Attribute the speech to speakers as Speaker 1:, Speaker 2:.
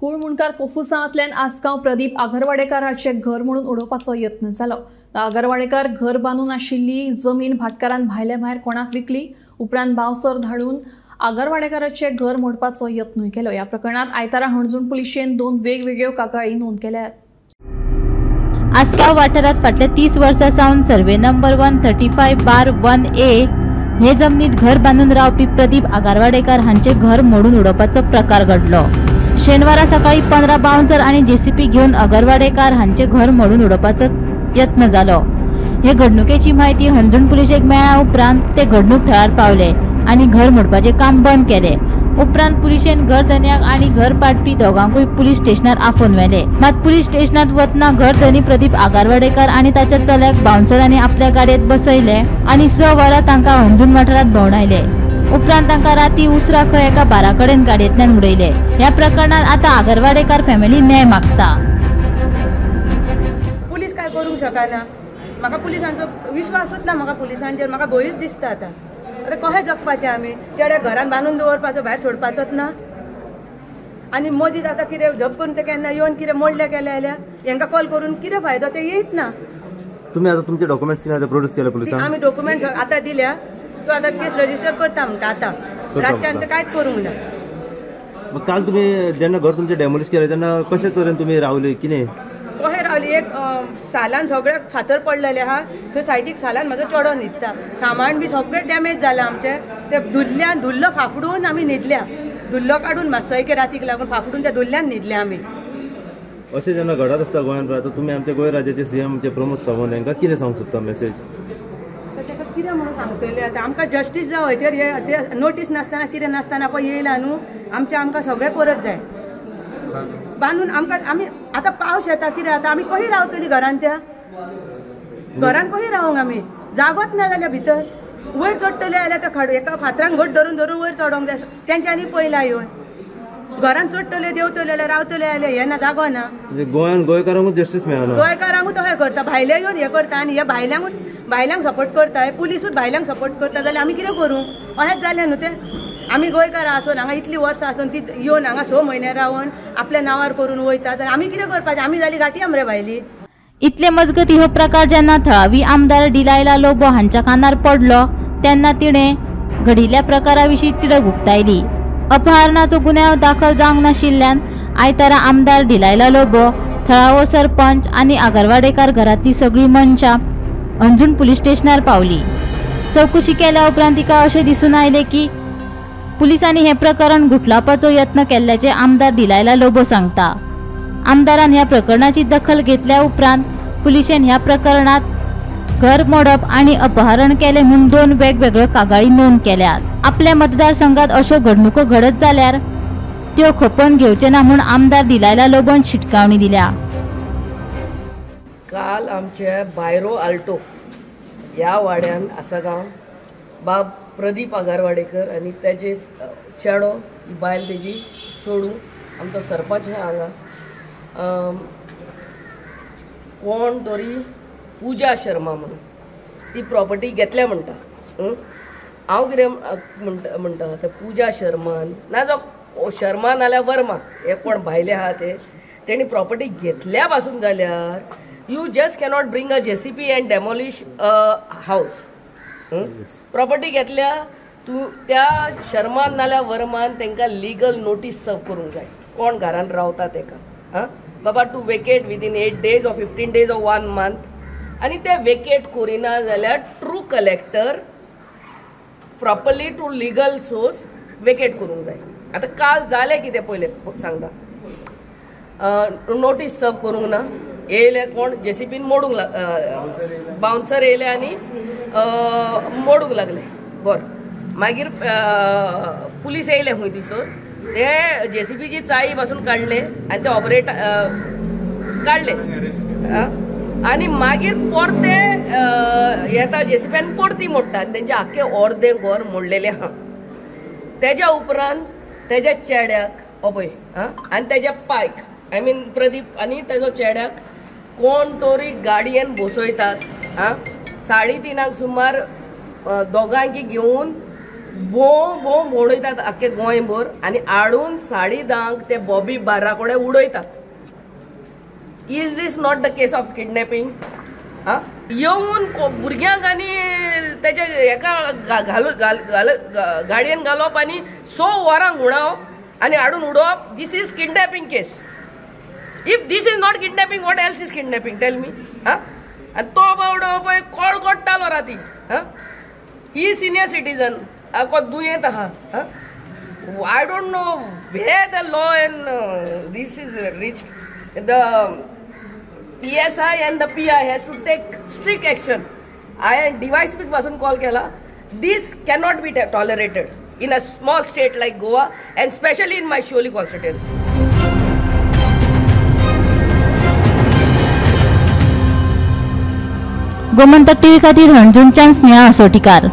Speaker 1: कुळमुणकार कोफुसांतल्यान आसगांव प्रदीप आगरवाडेकार हाचे घर म्हणून उडोवपाचो यत्न जालो. आगरवाडेकार घर बांदून आशिल्ली जमीन भाटकारान भायले भायर कोणाक विकली. उपरांत बावसर धाडून आगरवाडेकाराचे घर मोडपाचो यत्नूय केलो. ह्या प्रकरणात आयतारा हणजूण पुलिशेन 2 वेगवेगळ्यो कागाळी नोंद केल्यात.
Speaker 2: आसगांव वाठारांत फाटल्या 30 वर्सां सावन सर्वे नंबर 135/1A हे जमनीत घर बांदून रावपी प्रदीप आगरवाडेकार हांचे घर मोडून उडोवपाचो प्रकार घडलो. शेनवारा सकाळी 15 बाउन्सर आनी जेसीपी घेवन आगरवाडेकार हांचे घर मोडून उडोवपाचो यत्न जालो. हे घडणुकेची म्हायती हणजूण पुलिशेक मेळ्ळ्या उपरांत ते घडणूक थळार पावले आनी घर मोडपाचें काम बंद केलें. उपरांत पुलिशेन घर धनयाक आनी घर पाडपी दोगांकूय पुलीस स्टेशनार आफोवन व्हेले. मात पुलीस स्टेशनात वतना घर धनी प्रदीप आगरवाडेकार आनी ताच्या चल्याक बाउन्सरांनी आपल्या गाडयेत बसयले आनी 6 वरां तांकां हणजूण वाठारांत भोंवडायले. उपरांत तांकां राती उसरां खंय एका बारा कडेन गाडयेंतल्यान उडयले. ह्या प्रकरणात आतां आगरवाडेकार फॅमिली न्याय मागता.
Speaker 3: पुलीस काय करूंक शकना. म्हाका पुलिसांचो विश्वासूच ना. म्हाका पुलिसांचेर म्हाका भंयूच दिसता. आतां आतां कशें जगपाचें आमी? चेड्याक घरान बांदून दवरपाचो, भायर सोडपाचोच ना. आनी मदींच आतां कितें झप करून ते केन्ना येवन कितें मोडले गेले जाल्यार हेंकां कॉल करून कितें फायदो? ते येयत ना.
Speaker 4: तुमी आतां तुमचे डॉक्युमेंट्स कितें प्रोड्यूस केले पुलिसांक?
Speaker 3: आमी डॉक्युमेंट्स आतां दिल्या. तो आतां केस रजिस्टर करता म्हणटा. आतां रातच्यान ते कांयच करूंक ना.
Speaker 4: काल तुमी जेन्ना घर तुमचें डेमोलिश केलें तेन्ना कशे तरेन तुमी रावले? कितें
Speaker 3: कशें रावली? एक सालान सगळ्याक फातर पडलेले आहा थंय सायडीक सालान म्हाजो चेडो न्हिदता. सामान बी सगळें डॅमेज जालां आमचें. ते धुल्ल्यान धुल्लो फाफडून आमी न्हिदल्या. धुल्लो काडून मातसो एके रातीक लागून फाफडून त्या धुल्ल्यान न्हिदल्या आमी.
Speaker 4: अशें जेन्ना घडत आसता गोंयांत, आतां तुमी आमच्या गोंय राज्याचे सीएम आमचे प्रमोद सावंत हांकां कितें सांगूंक सोदता मॅसेज?
Speaker 3: ताका कितें म्हणून सांगतले आतां? आमकां जस्टीस जावं हेचेर. हे नोटीस नासतना कितें नासतना पळय येयला न्हू, आमचें आमकां सगळें परत जाय बांदून. आमकां आमी आतां पावस येता कितें जाता, आमी कशी रावतली घरान? त्या घरान कशी रावंक आमी? जागोच ना जाल्यार भितर वयर चडटले जाल्यार त्या खड एका फातरान घट धरून धरून वयर चडोंक जाय. तेंच्यांनी पयला येवन घरान चडटले देंवतले जाल्यार रावतले जाल्यार हे ना, जागो ना.
Speaker 4: गोंयान गोंयकारांकूच जस्टीस मेळना.
Speaker 3: गोंयकारांकूच तशें करता, भायले येवन हें करता आनी हे भायल्यांकूच भायल्यांक सपोर्ट करता. हे पुलिसूच भायल्यांक सपोर्ट करता जाल्यार आमी कितें करूं? अशेंच जालें न्हू तें. आमी गोंयकारां आसून हांगा इतलीं वर्सां आसून ती येवन हांगा 6 म्हयने रावन आपल्या नांवार करून वयता जाल्यार आमी कितें करपाचें? आमी जाली गाठी आमरे भायली.
Speaker 2: इतले मजगती हो प्रकार जेन्ना थळावी आमदार डिलायला लोबो हांच्या कानार पडलो तेन्ना तिणें घडिल्ल्या प्रकारा विशीं तिडक उक्तायली. अपहरणाचो गुन्यांव दाखल जावंक नाशिल्ल्यान आयतारा आमदार डिलायला लोबो, थळावो सरपंच आनी आगरवाडेकार घरांतली सगळीं मनशां हणजूण पुलीस स्टेशनार पावली. चवकशी केल्या उपरांत तिका अशें दिसून आयलें की पुलिसांनी हें प्रकरण गुठलावपाचो यत्न केल्ल्याचें आमदार डिलायला लोबो सांगता. आमदारान ह्या प्रकरणाची दखल घेतल्या उपरांत पुलिशेन ह्या प्रकरणात घर मोडप आनी अपहरण केलें म्हूण 2 वेगवेगळ्यो कागाळी नोंद केल्यात. आपल्या मतदारसंघात अश्यो घडणुको घडत जाल्यार त्यो खपोवन घेवचे ना म्हूण आमदार डिलायला लोबोन शिटकावणी दिल्या.
Speaker 5: काल आमचे बायरो आल्टो ह्या वाड्यान आसगांव बाब प्रदीप आगरवाडेकर आनी तेजे चेडो ही बायल तेजी चेडूं आमचो सरपंच आहा हांगा कोण तरी पूजा शर्मा म्हणून ती प्रॉपर्टी घेतल्या म्हणटा. हांव कितें म्हणटा म्हणटा ते पूजा शर्मान ना जो शर्मा नाल्यार वर्मा हे कोण भायले आहा ते तेणी प्रॉपर्टी घेतल्या पासून जाल्यार you just cannot bring a JCB and demolish a house. Property घेतल्या तूं त्या शर्मान नाल्यार वर्मान तांकां लिगल नोटीस सर्व करूंक जाय कोण घरान रावता तेका. आं बाबा to vacate within 8 days or 15 days or 1 month. आनी ते वेकेट करिना जाल्यार through collector properly to legal source vacate करूंक जाय. आतां काल जालें कितें पयलें सांगता. नोटीस सर्व करूंक ना, येयले कोण जेसीबीन मोडूंक बाउन्सर येयले आनी मोडूंक लागले घर. मागीर पुलीस येयले खंय थंयसर ते जेसीबीची चाळी पासून काडले आनी ते ऑपरेट काडले आनी मागीर परते येता जेसीबी आनी परती मोडटा आनी तेंचे आख्खे अर्दें घर मोडलेलें आहा. तेज्या उपरांत तेज्या चेड्याक हो पळय आं आनी तेज्या पायक I mean Pradeep आनी तेजो चेड्याक कोण तरी गाडयेन बसयतात. आं 3:30 सुमार दोगांकी घेवन भोंव भोंव भोंवडयतात आख्खे गोंयभर आनी हाडून 10:30 ते बॉबी बार्रा कडेन उडयतात. Is this not the case of kidnapping? आं, येवन भुरग्यांक आनी तेजे हेका घालू घाल गाडयेन घालप आनी 6 वरां घुंवडावप आनी हाडून उडोवप. This is kidnapping case. If this is not kidnapping, what else is kidnapping? Tell me. आं, आनी तो बावडो पळय कोडकोडटालो राती. आं, ही सिनियर सिटीजन को दुयेंत आहा. I don't know where the law and this is reach. The PSI and the PI has to take strict action. हांवें DYSP पासून कॉल केला. This cannot be tolerated in a small state like Goa and specially in my Siolim constituency.
Speaker 2: Gomantak TV खातीर हणजूणच्यान स्नेहा आसोटीकार.